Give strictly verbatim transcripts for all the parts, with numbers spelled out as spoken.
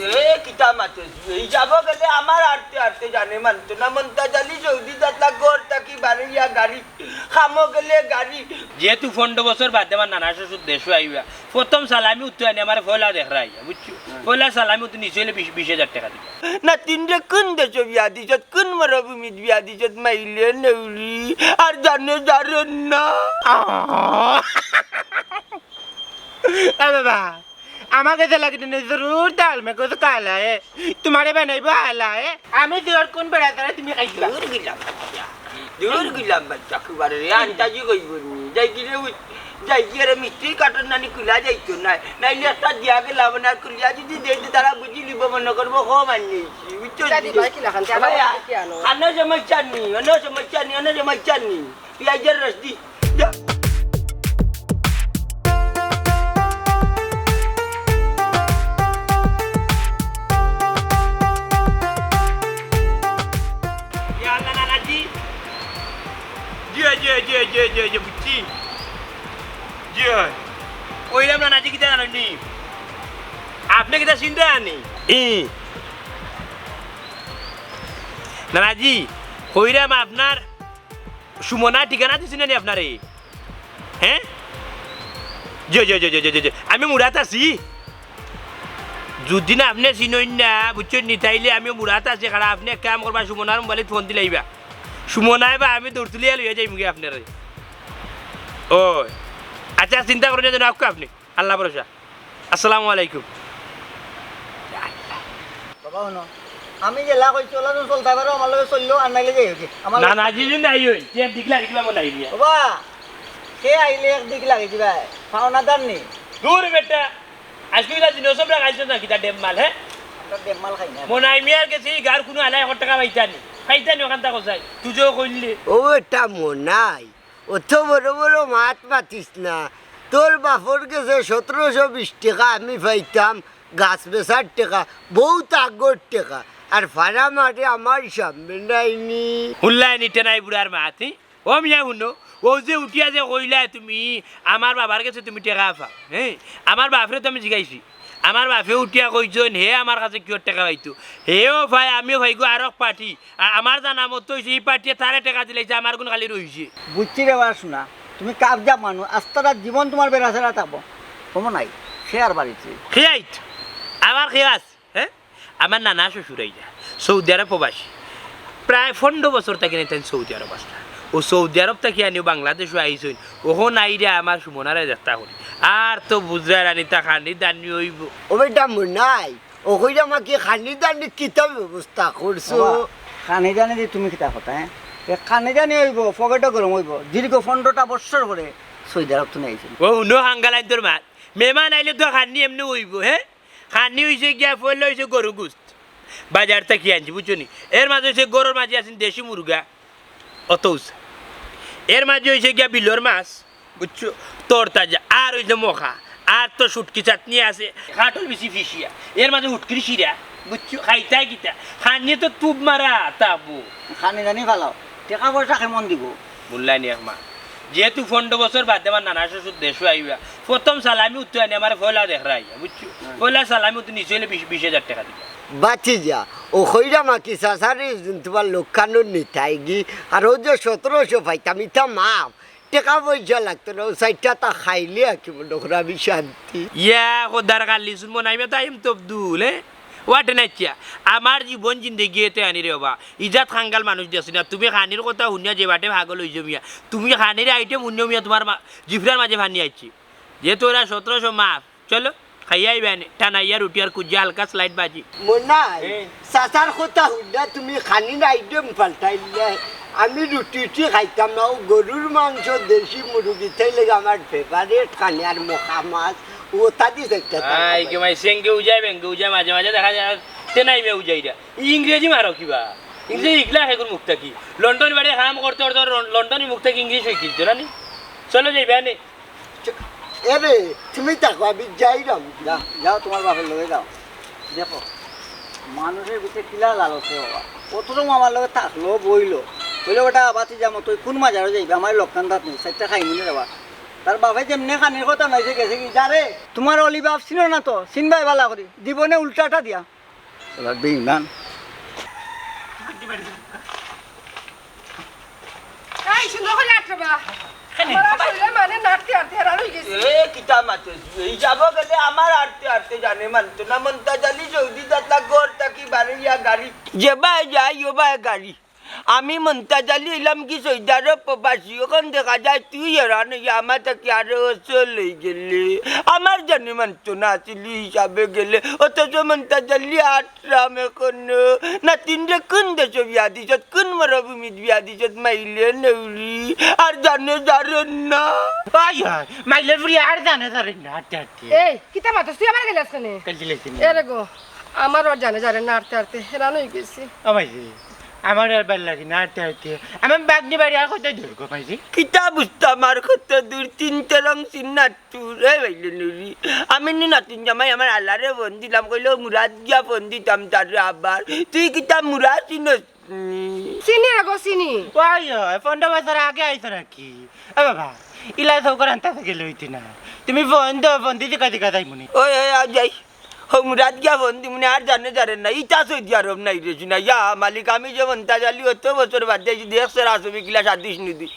এ, কিতা মাতস? হিসাবো গেলে আমার আটতে আটতে জানে মানতো না। মন্তাজ আলী সৌদি দাদা ঘর থাকি বারইয়া গাড়ি, কামো গেলে গাড়ি। যেহেতু পনরো বছর বাদে আমার নানা শ্বশুর দেশো আইবা, প্রথম সালামি উত্তর আনি আমার পয়লা দেখরা আইয়া, বুঝছো? পয়লা সালামি উত্তর নিচে হইলে বিশ, বিশ হাজার টেকা দিবা। না, তিনরে কোন দেশো বিয়া দিছত, কোন মরুভূমিত বিয়া দিছত, মাইলে নেউরি আর জানে জারন না। এ বাবা, আমার গেছে লাগি তুমি জরুর ডাল মে কুছ কালা হে, তোমারে বানাইবো আলা হে। আমি জোর কোন বেড়া ধরে তুমি খাইবা? দূর গেলাম বাচ্চা, দূর গেলাম বাচ্চা, খুবারে রে, আন্তাজি কইব নি। যাই কি রে, উই-, যাই কি রে, মিস্ত্রি কাটন নানি খুলা যাইতো না, নাইলে একটা দিয়া গেলাম না, খুলিয়া যদি দেই তো তারা বুঝি লিব, মনে করবো কম আনিছি, বুঝছো? দাদি ভাই, কি লাখান? ভাই, আমার কি আনো? আনো সমস্যা নি, আনো সমস্যা নি, আনো সমস্যা নি। পিয়াজের রস দি। যা। ইয়া আল্লাহ, নানাজি। জি অয়, জি অয়, জি অয়, জি অয়, জি অয়, জি অয়, বুঝছি। জি অয়। কইলাম নানাজি, কিতা জানইন নি? আপনে কিতা চিন্তা আনি? ই। নানাজি, কইরাম আপনার সুমনা ঠিকানা দিছি না নি আপনারে? হ্যাঁ? জি, জি, জি। আমি মুরাত আছি। যদি না আপনে চিনইন না, বুঝছইন নি, তাইলে আমি মুরাত আছি। কারণ আপনে এক কাম করবা, সুমনার মোবাইলে ফোন দিলাইবা। সুমনায় বা আমি দৌড় তুলিয়া লইয়া যাইমুগি আপনারে। ও, আচ্ছা, চিন্তা করইন না যেন, আউক্কা আপনে। আল্লাহ ভরসা। আসসালামু আলাইকুম। বাবা, হুনো, আমি যেলা কইছি, ওলা তুমি চলতায় পারো, আমার লগে চললো, আর নাইলে যাইওগি। আমার না, লগে না, জিজু নাই ওই, যে দিক লাগি দিবা মনে হয়। বাবা, সে আইলে এক দিক লাগি দিবা, পাওনাদার নি। দূর বেটা, আজকে ইলা জিনিস সব লাগাইছো না, কিতা ডেম মাল, হ্যাঁ? আমরা ডেম মাল খাই না। মনাই মিয়ার গেছে এই গার কোনো আলাই এক টেকা পাইতা নি, পাইতা নি ওখান থাকো যাই, তুজো কইলে। ও বেটা মনাই, অত বড় বড় মাত মাতিস না। তোর বাপর গেছে সতেরোশো বিশ টেকা আমি পাইতাম, গাছ বেচার টেকা, বউত আগর টেকা। আর ফাড়া মারে আমার সামনে নাইনি। হুনলায় নি টেনাই বুড়ার মাত, হি? ও মিয়া হুনো, ও যে উঠিয়া যে কইলায় তুমি, আমার বাবার গেছে তুমি টেকা পাও, হ্যাঁ? আমার বাপরে তো আমি জিগাইছি। আমার বাপে উঠিয়া কইছইন, হে আমার কাছে কিয়র টেকা পাইতো? হেও পায়, আমিও পাই গো, আরক পার্টি। আর আমার জানা মতো অইছে, ই পার্টিয়ে তারে টেকা দিলাইছে, আমার গুণ খালি রইছে। বুঝছি রে বা, শুনা, তুমি কাবজা মানুষ, আস্তা রাত জীবন তোমার বেড়াছেড়া থাকবো। কমো নাই, সে আর বাড়িতে। খেয়াইত, আবার খেয়াস, হ্যাঁ? আমার নানা শ্বশুর আইরা, সৌদি আরব প্রবাসী। প্রায় পনরো বছর থাকি নাই তাইন সৌদি আরব আসলা। ও সৌদি আরব থাকি আনিও বাংলাদেশো আইছইন, ওখন আইরা আমার সুমনারে যাত্রা করি। আর তো বুঝরা রানি তা খানি দানি অইবো। ও বেটা মনাই, ও কইরা মা কি খানি দানি কিতা ব্যবস্থা করছো? বাবা, খানি দানি দি তুমি কিতা কথা, হ্যাঁ? এ খানি দানি অইবো, পকেটো গরম অইবো। দীর্ঘ পনরোটা বৎসর পরে সৌদি আরব তো আইছইন। ও হুনো হাঙ্গালাইন তোর মা, মেহমান আইলে তো খানি এমনে অইবো, হ্যাঁ? খানি অইছে গিয়া, পয়লা অইছে গরু গুস্ত, বাজার থাকি আনছি, বুঝছো নি? এর মাঝে অইছে গরুর মাঝে আছেন দেশি মুরগা, অত উষা। এর মাঝে অইছে গিয়া বিলর মাছ, বুঝছো? তরতাজা। আর অইছে মখা। আর তো শুটকি চাটনি আছে, কাঠল বিচি ফিসিয়া। এর মাঝে হুটকির শিরা, বুঝছো? খাইতায় কিতা? খানিয়ে তো তুপ মারা, তাবু। খানি জানি ফালাও। টেকা পয়সা কেমন দিব? মূল্যায়ন এক মাস। যেহেতু পনরো বছর বাদে আমার নানা শ্বশুর দেশো আইবা, প্রথম সালামি উত্তর আনি আমার পয়লা দেখরা আইয়া, বুঝছো? হুম। পয়লা সালামি উত্তর নিচে হইলে বিশ, বিশ হাজার টেকা দিবা। বাঁচি যা, ও কইরা মাকি চাচারে তোমার লোকখানো নিতাইগি, আর ও যে সতেরোশো পাইতাম, ইতা মাফ, টেকা পয়সা লাগতো না, ও চাইরটা তা খাইলে আর কি মনে করো আমি শান্তি। ইয়া, খোদার কালি শুনবো না, আমি তো আইম তবদুল, হ্যাঁ? ওয়াটে নাচিয়া, আমার জীবন জিন্দেগি এতে আনি রে বাবা, ইজাত খাঙ্গাল মানুষ দিয়াছি না, তুমি খানির কথা শুনিয়া যে বাটে পাগল হইছো মিয়া, তুমি খানির আইটেম শুনিও মিয়া, তোমার মা-, জিফরার মাঝে পানি আইছে। যে তোরা সতেরোশো মাফ, চলো, খাইয়া আইবা এনে। টানাইয়া রুটি আর কুজিয়া হালকা স্লাইড ভাজি। মনাই, এ। চাচার কথা হুনলা তুমি খানির আইটেম পাল্টাইলে। আমি রুটি উটি খাইতাম না, ও গরুর মাংস, দেশি মুরগি, তাই লাগে আমার ফেভারিট খানি আর মখা মাছ, ও তাদি দেখতে আই, কি মাই সেঙ্গে উজায়, বেঙ্গে উজায়, মাঝে মাঝে দেখা যায়, তেনাই মে উজাইরা। ই ইংরেজি মারো কিবা? ইংরেজি ইগলা হেগুর মুখ থাকি। লন্ডন বাড়ি কাম করতে করতে লন-, লন্ডনি মুখ থাকি ইংলিশ হয়ে গেছে, জানি? চলো যাইবা এনে। এরে, তুমি থাকো, আমি যাইরাম। যাও, যাও, তোমার বাপের লগে যাও। দেখো, মানুষের ভিতরে কিলা লালচ রে বাবা। কত রকম আমার লগে থাকলো, বইলো। বইলো, "বেটা, বাতি যাবো, তুই কোন মাজারো যাইবে? আমার লক্ষণ দাঁত নেই, চারটা খাই মিলে যাবা।" তার বাপে যেমনে খানির কথা নাইছে, গেছে কি, "যা রে, তোমার অলি বাপ চিনো না তো, চিনবাই বালা করি, জীবনে উল্টাটা দিয়া।" ওরা বেইমান। এই, সুন্দর করি আটরে বা। কেনে? আমার আসলে মানে নাড়তে আটতে হেরান অই গেছি। এ, কিতা মাতস? এই যাব গেলে আমার আটতে আটতে জানে মানতো না। মন্তাজ আলী সৌদি দাতা ঘর থাকি বারইয়া গাড়ি। যে বায় যাই, ও বায় গাড়ি। আমি মন্তাজ আলী অইলাম কি সৌদি আরব প্রবাসী, অখন দেখা যায় তুই হেরান অইয়া আমার থাকি আরো অসল অই গেলে। আমার জানে মানতো না আসলে হিসাবে গেলে, অথচ মন্তাজ আলী আটরাম অখনো। নাতিনরে কুন দেশো বিয়া দিছত, কুন মরুভূমিত বিয়া দিছত, মাইলে নেউরি আর জানে যারে না। ওই হয়, মাইলে ফুরি আর জানে যারে না, আটতে আটতে। এই, কিতা মাতস? তুই আমার গেলে আছখানে? কালকে লেখি নি। এরে গো, আমার আর জানে যারে না, আটতে আটতে হেরান অই গেছি। ও মাইজি, আমার আর ভালা লাগে না আটতে আটতে। আমার বাগনি বাড়ি আর কত দূর গো মাইজি? কিতা বুঝতাম আর কত দূর, তিন তেরং চিন্না তুর, এ ভাইলে নুরি। আমি নি নাতিন জামাই আমার আল্লারে ফোন দিলাম, কইলো মুরাদ গিয়া ফোন দিতাম তারে আবার। তুই কিতা মুরাদ চিনস নি? চিনি রে গো, চিনি। ওই, ওই, পনেরো বছর আগে আইছো নাকি? এ বাবা, ইলা সব করে আনতে গেলে অইতে না। তুমি ফোন দাও, ফোন দিতে কাজে কাজ আইমুনি। ওই, ওই, আ যাই। হো, মুরাদ গিয়া ফোন দিমুনে আর জানে যারে না। ইতা সৌদি আরব নায় রে, শুনা। ইয়া মালিক, আমি যে মন্তাজ আলী অত বছর বাদে আইছি, দেখছে রাসবি কিলা সাদৃশ নদী।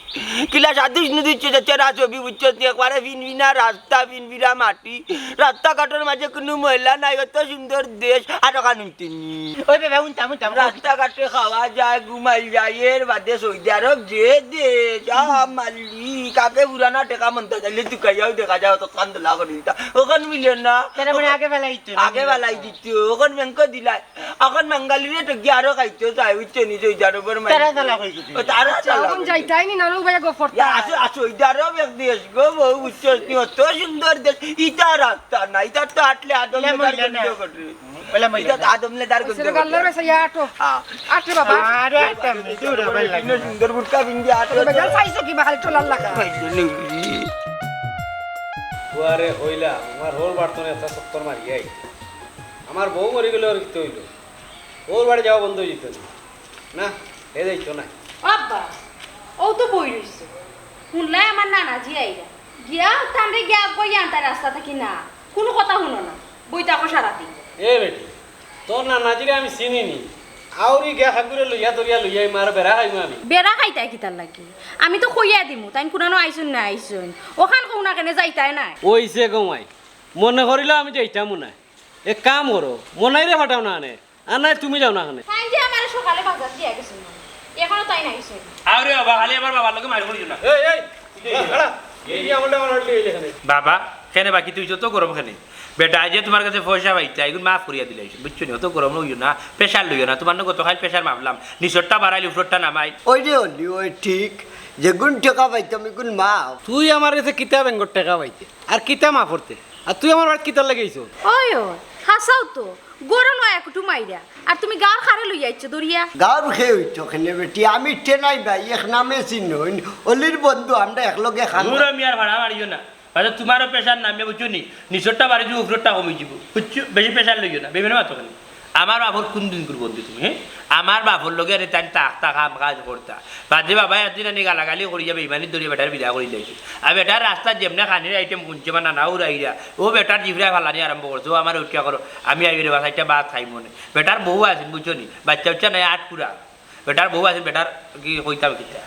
কিলা সাদৃশ নদী হচ্ছে যে তেরা ছবি বুঝছো, তুই একবারে ফিনফিনা রাস্তা, ফিনফিনা মাটি। রাস্তাঘাটর মাঝে কুনু ময়লা নাই, অত সুন্দর দেশ। আর ওখান হুনতে নি। ওই বাবা, হুনতাম, হুনতাম। রাস্তাঘাটে খাওয়া যায়, ঘুমাই যায়, এর বাদে সৌদি আরব যে দেশ, আ মালিক, আগে পুরানা টেকা মন্তাজ আলী তুকাইয়াও দেখা যায়, অত কান্দলা করি দিতা। অখন মিলে না। তারা মানে আগে বেলা দিত না। আগে বেলা দিত। অখন ব্যাংক দিলাই। অখন বাঙালিরে তো গিয়া আরো খাইতো চায়, বুঝছো নি, যে যার উপর মারি। তারা চালাক অই গেছে। ও, তারা আচ্ছা, চালাক অখন অই গেছে। যাইতাই নি, নানু ভাইয়া গো ফরতা। ইয়া, আসো, আসো, ইদারও এক দেশ গো, বউ, বুঝছো নি, অত সুন্দর দেশ। ইতা রাস্তা না, ইতা তো আটলে আদম ইলা লেদার মইলা না। গন্ধ করে। ওলা মইলা ইতা তো না। আদম লেদার গন্ধ সেটা করে। গাল্লার বেসা ইয়া আটো। হ্যাঁ। আটরে বাবা। আরে, আটতাম নি, দূর হবে লাগে। ইনো সুন্দর বুরকা পিন্দি আটো। বেজাল চাইছো কি বাহালি টোলার লাগা? বুয়ারে কইলা, আমার হোর বার্তনে একটা চক্কর মারি আই। আমার বউ মরি গেলে আর কিতা অইলো? ওর বাড়ি যাওয়া বন্ধ অই যেত না। না, এ যাইতো না। আব্বা, ও তো বই রইছে। হুনলাই আমার নানাজি আইরা। গিয়া তানরে গিয়া কই আনতা রাস্তা থাকি না। কুনু কথা হুনো না। বই থাকো সারাদিন। এ বেটি, তোর নানাজিরে আমি চিনি নি। আউরি গিয়া হাগুরে লইয়া দরিয়া লইয়া আইমু আর বেড়া খাইমু আমি। বেড়া খাইতায় কিতার লাগি? আমি তো কইয়া দিমু, তাইন কুনানো আইছইন না আইছইন। অখান কও না কেনে যাইতায় নায়। অইছে গো মাই, মনে করিলাম আমি যাইতামু নায়। এক কাম করো, মনাইরে পাঠাও না আনে, আর নায় তুমি যাও না আনে। তাইন যে আমারে সকালে বাজার দিয়া গেছইন, অখনো তাইন আইছইন না। আরে বাবা, খালি আমার বাবার লগে মাইর করিও না। এই, এই, এই, খাড়া। এই যে আমলটা আমার লগে এখানে। বাবা, কেনে বাকি তুই যত গরম কেনে? বেটা, আইজ যে তুমার কাছে পয়সা পাইতা, ইগুন মাফ করিয়া দিলাইছি, বুঝছো নি? অত গরম অইও না, pressure লইও না। তুমার না গতকাইল pressure মাপলাম, নিচরটা বাড়াইল, উপরটা নামাইল। ওই রে অলি, ওই ঠিক, যেগুন টেকা পাইতাম, ইগুন মাফ। তুই আমার কাছে কিতা ব্যাংকর টেকা পাইতে? আর কিতা মাফ করতে? আর তুই আমার বাড়িত কিতার লাগি আইছস? ওই, ওই, হাছাউ তো, গরু নয়া কুটু মাইরা। আর তুমি গাঁওর কারে লইয়া আইছো দরিয়া? গাঁওর কে অইতো কেনে বেটি, আমি টেনাই ভাই, এক নামে চিনইন। অলির বন্ধু, আমরা একলগে খান। দূর মিয়ার ভাড়া মারিও না। বাদে তুমারও pressure নামে, বুঝছো নি? নিচরটা বাড়ি যিবো, উপরটা কমি যিবো। বুঝছো? বেশি pressure লইও না, বেইমানি মাতো কেনে? আমার বাফর কুন দিনকুর বন্ধু তুমি, হে? আমার বাফর লগে আরে তাইন থাকতা, কাম কাজ করতা। বাদে বাবায় একদিন আনি গালাগালি করিয়া বেইমানি ধরিয়া বেটারে বিদায় করি দিলাইছে। আর বেটার রাস্তাত যেমনে খানির item হুনছে বা নানা উড়াইরা, ও বেটার জিফরায় ফালানি আরম্ভ করছে, ও আমারে উঠিয়া করো, আমি আইবে রে বা, চাইরটা ভাত খাইমু নে। বেটার বউ আছিল, বুঝছো নি? বাইচ্চা-উচ্চা নাই, আট পুরা। বেটার বউ আছিল, বেটার কি কইতাম কিতা?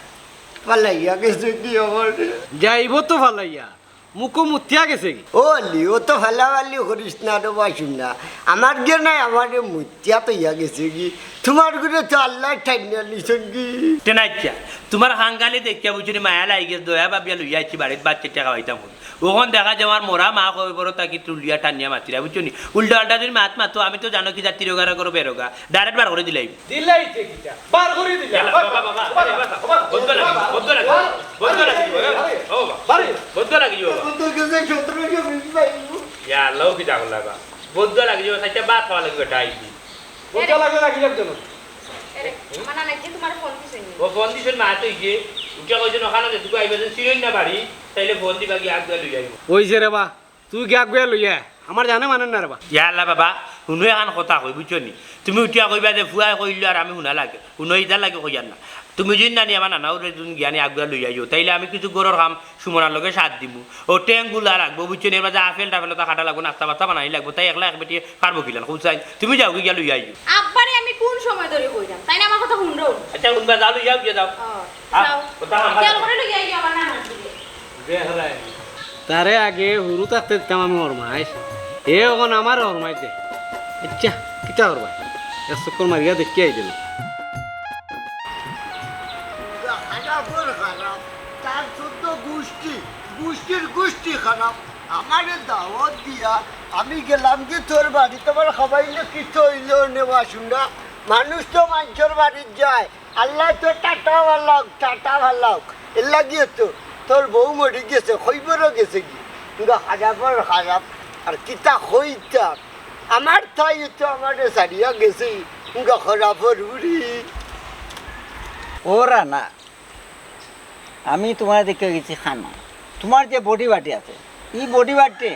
ফালাইয়া গেছে কি আমার? যাইবো তো ফালাইয়া। মুখো মুতিয়া গেছে কি? ও অলি, অত ফালাফালি করিস না রে বা, হুন না। আমার গিয়ে নাই, আমারে মুতিয়া থইয়া গেছে কি? তুমার ঘরে তো আল্লায় ঠাইনা নিছইন কি? টেনাইচ্ছা, তুমার খাঙ্গালি দেখিয়া বুঝছো নি, মায়া লাগি গেছে, দয়া ভাবিয়া লইয়া আইছি বাড়িত, ভাত-চাইরটা খাওয়াইতাম। অখন দেখা যায় আমার মরা মা কবর থাকি তুলিয়া টানিয়া মাতিরা, বুঝছো নি? উল্টা-পাল্টা যদি মাত মাতো, আমি তো জানো কি জাতির ওগারা করো বেরোগা, direct বার করি দিলাই। দিলাইতে কিতা? বার করি দিলা। ইয়াল্লা, বাবা, বাবা, বাবা, আরে বাবা, বাবা, বদ্দুয়া লাগি, বাবা, বদ্দুয়া লাগি, বাবা, বদ্দুয়া লাগি, আরে, ও বাবা, আরে, বদ্দুয়া লাগি, বাবা। বদ্দুয়া গেছে সতেরোশো বিশ ভাই। ইয়াল্লা, ও কিতা করলা বা? বদ্দুয়া লাগি, বাবা, চাইরটা ভাত খাওয়া লাগি, বেটা আইছি। বদ্দুয়া লাগে না, কি লাগছে না? এরে, আমার নানাই যে তুমার ফোন দিছইন নি? ও ফোন দিছইন, মা তো ইয়ে, উঠে কইছইন, ওখানে যেটুকু আইবা, যদি চিনইন না বাড়ি, তাইলে ফোন দিবা, গিয়া আগুয়া লই আইবো। ওই যে রে বা, তুই গিয়া আগুয়া লইয়া আয়, আমার জানে মানের না রে বা। ইয়াল্লা বাবা, হুনো এখান কথা কই, বুঝছো নি? তুমি উঠিয়া কইবা যে ফুয়ায় কইলো আর আমি হুনা লাগে, হুনো ইতার লাগি কইয়ার না। তুমি যদি নানি আমার নানা ওরে যদি গিয়া নি আগুয়া লই আইও, তাইলে আমি কিছু ঘরর কাম সুমনার লগে সাথ দিমু। ও টেংগুলা লাগবো, বুঝছো নি? এর মাঝে আপেল টাপেল ওটা কাটা লাগবো, নাস্তা বাস্তা বানানি লাগবো। তাই একলা এক বেটি পারবো কিলান? খুব চাই, তুমি যাও গিয়া লই আইও। আব্বারে আমি কোন সময় ধরি কইরাম, তাইন আমার কথা হুনরা না। আচ্ছা, হুনবা, যাও লই যাও, গিয়া যাও। ও, আ, যাও। কথা আমার খেয়াল করে লই আইও আবার নানার দিকে। তারে আগে হুরু থাকতে দিতাম আমি হরমাইশ। এ অখন আমারে হরমাইছে। আচ্ছা, কিতা করবা? এক চক্কর মারিয়া দেখিয়া আই দিলাম। খারাপর খারাপ, তার চোদ্দ গুষ্টি, গুষ্টির গুষ্টি খারাপ। আমারে দাওয়াত দিয়া আমি গেলাম কি তোর বাড়িত, আমার খাবাইলে কিতা অইলো নেওয়া শুনরা। মানুষ তো মাইনষর বাড়িত যায়, আল্লায় তো টাটা ভালাউক, টাটা ভালাউক। এর লাগিও তো তোর বউ মরি গেছে, খইবরও গেছে গি। কিন্তু খারাপর খারাপ, আর কিতা কইতাম, আমার তাই তো আমারে ছাড়িয়া গেছে, কিন্তু খারাপর উড়ি। ওরা না, আমি তুমারে দেখিয়া গেছি খানা। তুমার যে বডি বাটি আছে, ই বডি বাটি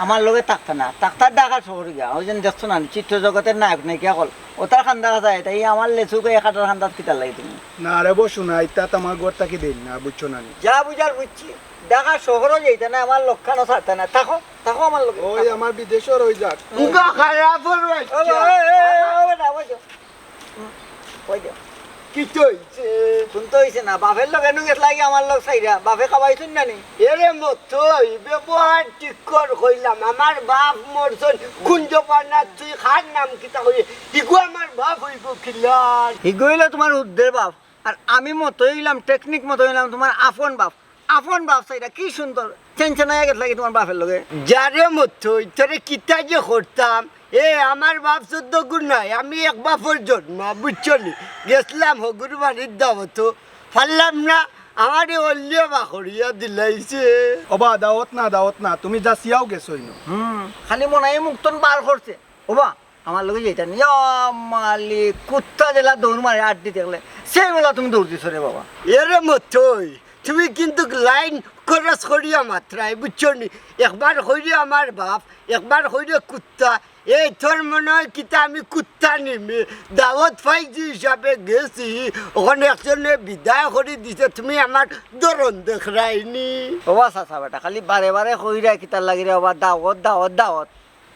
আমার লগে থাকতা না, থাকতা ঢাকা শহরে গিয়া। ওই যে দেখছো না, চিত্র জগতের নায়ক নায়িকা অকল, ওতার কান্দাত যায়, তাই আমার লেচুকে এক আটার কান্দাত কিতার লাগি তুমি? না রে বো, শোনা, ইতা তো আমার ঘর থাকি দেইন না, বুঝছো না নি? যা বুঝার বুঝছি, ঢাকা শহরও যাইতা না, আমার লগে খানো ছাড়তা না। থাকো, থাকো আমার লগে, ওই থাকো। আমার বিদেশও রই যাক। উগা খারাপ হল ও, বাচ্চা। ও, ও, ও, ও, না, ওই যাও। হুম, ওই যাও। কিতা অইছে? হুনতে অইছে না, বাপের লগে নু গেছলা গি আমার লগ ছাড়িয়া, বাপে খাওয়াইছইন না নি? এরে মতই, ব্যবহার ঠিক কর কইলাম, আমার বাপ মরছইন, কুঞ্জ পান্না তুই খার নাম কিতা কই? হিগু আমার বাপ অইবো কিলা? হিগু অইলো তুমার হুদ্দের বাপ, আর আমি মতই অইলাম, টেকনিক মতই অইলাম তুমার আপন বাপ। আপন বাপ ছাড়িয়া কি সুন্দর চেনচেনাইয়া গেছলা গি তুমার বাপের লগে। যা রে মতই, তোরে কিতা যে করতাম। এ, আমার বাপ চোদ্দ গুর নায়, আমি এক বাপর জন্মা, বুঝছো নি? গেছলাম হগুর বাড়ির দাওয়াতো, পারলাম না, আমারে অল্লিয়া বা করিয়া দিলাইছে। ওবা, দাওয়াত না, দাওয়াত না, তুমি যাচিয়াও গেছইন। হুম, খালি মনাই মুখতন বার করছে। ওবা, আমার লগে যাইতা নি? ইয়া মালিক, কুত্তা যেলা দৌড় মারে আড্ডি দেখলে, সেই বেলা তুমি দৌড় দিছো রে বাবা। এরে মতই, তুমি কিন্তু লাইন ক্রস করিয়া মাতরায়, বুঝছো নি? একবার কইরে আমার বাপ, একবার কইরে কুত্তা। এই তোর মনে অয় কিতা আমি কুত্তা নি বে? দাওয়াত পাইছি হিসাবে গেছি, অখন একজনে বিদায় করি দিছে, তুমি আমার ধরন দেখরায় নি। ওবা চাচা বেটা, খালি বারে বারে কইরায় কিতার লাগি রে ওবা, দাওয়াত, দাওয়াত, দাওয়াত।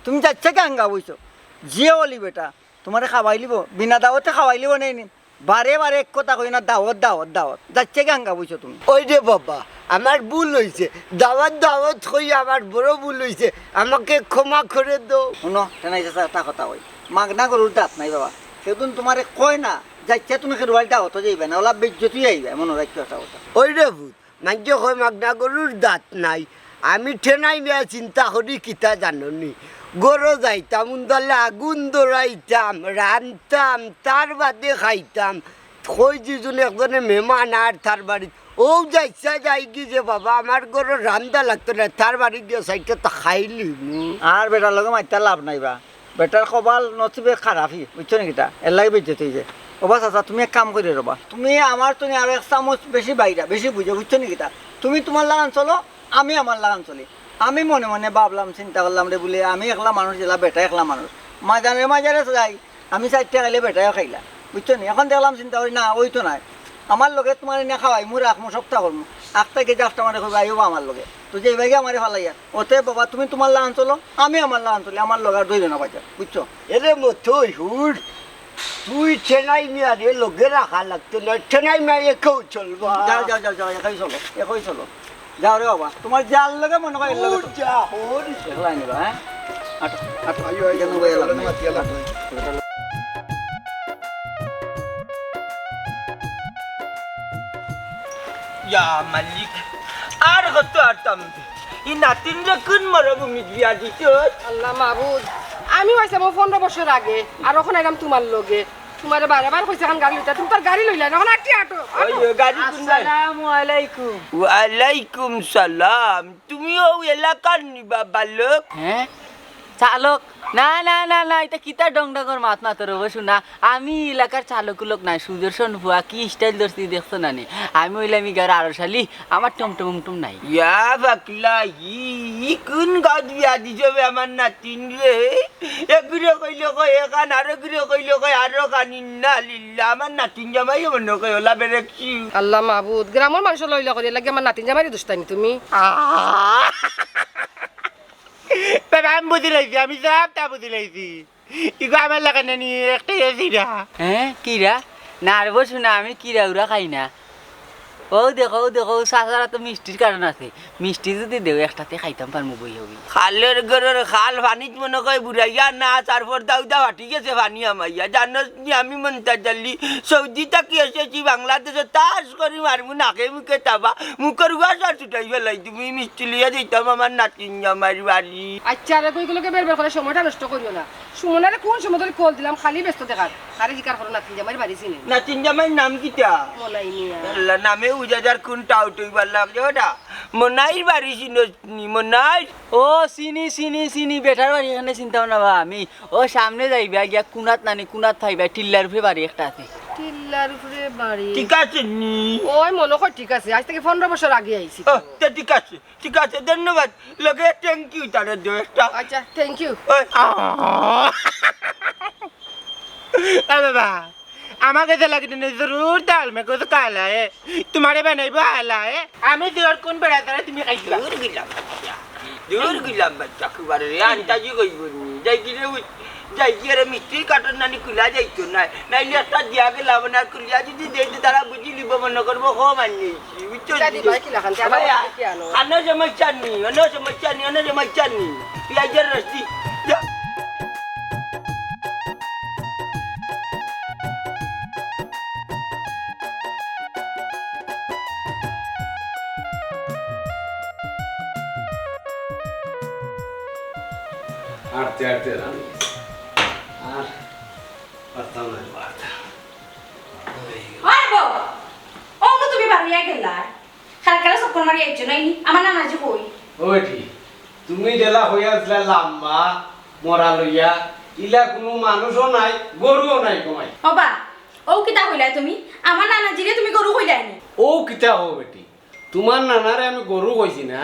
তুমি যাইচ্ছা গি হাঙ্গা বইছো। যে অলি বেটা, তুমারে খাওয়াইলিবো, বিনা দাওয়াতে খাওয়াইলিবো নায় নি। বারে বারে এক কথা কইও না, দাওয়াত, দাওয়াত, দাওয়াত। যাইচ্ছা গি হাঙ্গা বইছো তুমি। ওই রে বাবা, আমার ভুল অইছে। দাওয়াত, দাওয়াত কইয়া আমার বড় ভুল অইছে। আমাকে ক্ষমা করে দেও। হুনো, টেনাই চাচা, একটা কথা কই। মাগনা গরুর দাঁত নাই বাবা। কেউদিন তুমারে কয় না, যাইচ্ছা তুমি কেউর বাড়িত দাওয়াতো যাইবায় না, অলা বেইজ্জত অইয়া আইবায়, মনো রাখিও একটা কথা। ওই রে ভূত, মাইনষে কয় মাগনা গরুর দাঁত নাই। আমি টেনাই মিয়া চিন্তা করি কিতা জানো নি? ঘরো যাইতাম, উন্দালে আগুন ধরাইতাম, রানতাম, তার বাদে খাইতাম। কই দুইজন একজনে মেহমান আর তার বাড়িত। অউ যাইচ্ছা যাইগি যে বাবা, আমার ঘরো রান্দা লাগতো না, তার বাড়িত গিয়া চাইরটা তা খাইলিমু। আর বেটার লগে মাতিয়া লাভ নাই বা। বেটার কপাল নসিবে খারাপি, বুঝছো নি কিতা? এর লাগি বেইজ্জত অইছে। ওবা চাচা, তুমি এক কাম করি রবা। তুমি আমার তনে আরো এক চামচ বেশি বাইরা, বেশি বুঝো, বুঝছো নি কিতা? তুমি তুমার লাখান চলো, আমি আমার লাখান চলি। আমি মনে মনে ভাবলাম, চিন্তা করলাম রে বুলে, আমি একলা মানুষ, যেলা বেটা একলা মানুষ। মাজারে মাজারে যাই, আমি চাইরটা খাইলে বেটায়ও খাইলা। বুঝছো নি? অখন দেখলাম, চিন্তা করি, না, অইতো নায়। আমার লগে তুমারে নিয়া খাওয়াইমু, রাখমু, সবতা করমু। আখতা গেছে আখতা আমারে কইবা, "আইও বা আমার লগে।" তো যাইবায় গি আমারে ফালাইয়া। অতএব বাবা, তুমি তুমার লাখান চলো, আমি আমার লাখান চলি, আমার লগে আর ধরিও না বাজার, বুঝছো? এরে মতই হুর, তুই টেনাই মিয়ারে লগে রাখা লাগতো না, টেনাই মিয়া একাউ চলবা। যাও, যাও, যাও, যাও, একাই চলো, একাই চলো। যাও রে বাবা, তুমার যার লগে মনে কয় এর লগে হুর তো যা, হুর। একলা নিবা, হ্যাঁ? আটো, আটো। আইও, আইও, কেন বইয়া লাভ নাই? মাতিয়া লাভ নাই। ইয়া মালিক, আর কত আরতাম? ই নাতিনরে কুন মরুভূমিত বিয়া দিছস? আল্লাহ মাবুদ, আমি অইছলাম অউ পনরো বছর আগে, আর অখন আইলাম তুমার লগে। তুমারে বারে বার কইছি অখন গাড়ি লইতা, তুমি তো আর গাড়ি লইলায় না, অখন আটি আটো, আটো। ওই, ওই, গাড়ি কুন গাড়ি? আসসালামু আলাইকুম। ওয়ালাইকুম সালাম। তুমি অউ এলাকার নি বা বালক? হ্যাঁ? চালক? না, না, না, না, ইতা কিতা ডং ডংর মাত মাতর অবো শুনা? আমি এলাকার চালক উলক নায়, সুদর্শন ফুয়া কি style ধরছি দেখছো না নি? আমি অইলাম ইগার আরো শালি, আমার টমটম উমটম নাই। ইয়া বাকলা, ই, ই কুন গাঁওত বিয়া দিছো বে আমার নাতিন রে? এগুরে কইলে কয় এখান, আর এগুরে কইলে কয় আরো খান, ইন্না লিল্লাহ। আমার নাতিন জামাইও মনো কয় ওলা বেরেকছি। আল্লাহ মাবুদ, গ্রামর মানষর লইলা করি, এরলাগি আমার নাতিন জামাইরে দুষতায় নি তুমি? আহ! বাবা, আমি বুঝি লাইছি, আমি সবতা বুঝি লাইছি। ইগু আমার লাখান নানি, একটাই আছি না। হ্যাঁ, কিরা? না রে বো শুনা, আমি কিরা উরা খাই না। অউ দেখো, অউ দেখো, অউ চাচার আতো মিষ্টির কার্টন আছে। মিষ্টি যুদি দেও, একটাতে খাইতাম পারমু বই হবি। খালর ঘরর খাল পানিত মনো কয় বুড়াইয়া না, তারপর দাউদা ফাটি গেছে পানি হামাইয়া। জানোস নি আমি মন্তাজ আলী, সৌদি থাকি এসেছি বাংলাদেশো, তাস করি মারমু নাকে মুখে তাবা, মুখর উয়াস আর ছুটাই ফালাই দিমু। ই মিষ্টি লইয়া যাইতাম আমার নাতিন জামাইর বাড়ি। আচ্ছা, আর কই গুলোকে বের বের করে সময়টা নষ্ট করিও না। সুমনারে কোন সময় ধরি কল দিলাম, খালি ব্যস্ত দেখার। আরে জিকার করো নাতিন জামাইর বাড়ি চিনে। নাতিন জামাইর নাম কিতা? মনাই মিয়া। আল্লাহ, নামে উজাদার কোন টাউট অইবার লাগছে ওটা। মনাইর বাড়ি চিনোস নি, মনাইর? ও চিনি, চিনি, চিনি, বেটার বাড়ি এখানে চিনতাম না বা আমি। ও সামনে যাইবা গিয়া কুনাত নানি, কুনাত পাইবা, টিল্লার উপরে বাড়ি একটা আছে। টিল্লার উপরে বাড়ি? ঠিক আছে নি? ওই মনো কর ঠিক আছে, আজ থেকে পনেরো বছর আগে আইছি তো। ও, তে ঠিক আছে। ঠিক আছে, ধন্যবাদ। লগে thank you তারে দেও একটা। আচ্ছা, thank you। ওই, আহ। এ বাবা, আমার গেছে লাগি তুমি জরুর ডাল মে কুছ কালা হে। তোমারে বানাইবো আলা হে। আমি তোর কোন বেড়া তারা তুমি খাইছিলা? দূর গেলাম বাচ্চা। দূর গেলাম বাচ্চা, খুবারে রে, আন্তাজি কইব নি। যাই কি রে, উই-, যাই কি রে, মিষ্টি কার্টন নানি খুলা যাইতো না। নাইলে একটা দিয়া গেলাম না, খুলিয়া যদি দেই তো তারা বুঝি লিব, মনো করবো, হো মানি। বুঝছো? দাদি ভাই, কি লাখান? ভাই, আমার কি আনো? আনো সমস্যা নি, আনো সমস্যা নি, আনো সমস্যা নি। পিয়াজের রসি, যা। আটতে আটতে রানি। আর পারতাম না, আর পারতাম। ওই গো। ওরে বউ, অনো তুমি বারইয়া গেলায়। খারা খারা চক্কর মারি আইছো নাইনি? আমার নানাজি কই? ও বেটি, তুমি যেলা কইয়া আছলায় লাম্বা, মরা লইয়া, ইলা কুনু মানুষও নাই, গরুও নাই গো মাই। ওবা, অউ কিতা কইলায় তুমি? আমার নানাজিরে তুমি গরু কইলায় নি? অউ কিতা কও বেটি, তুমার নানারে আমি গরু কইছি না,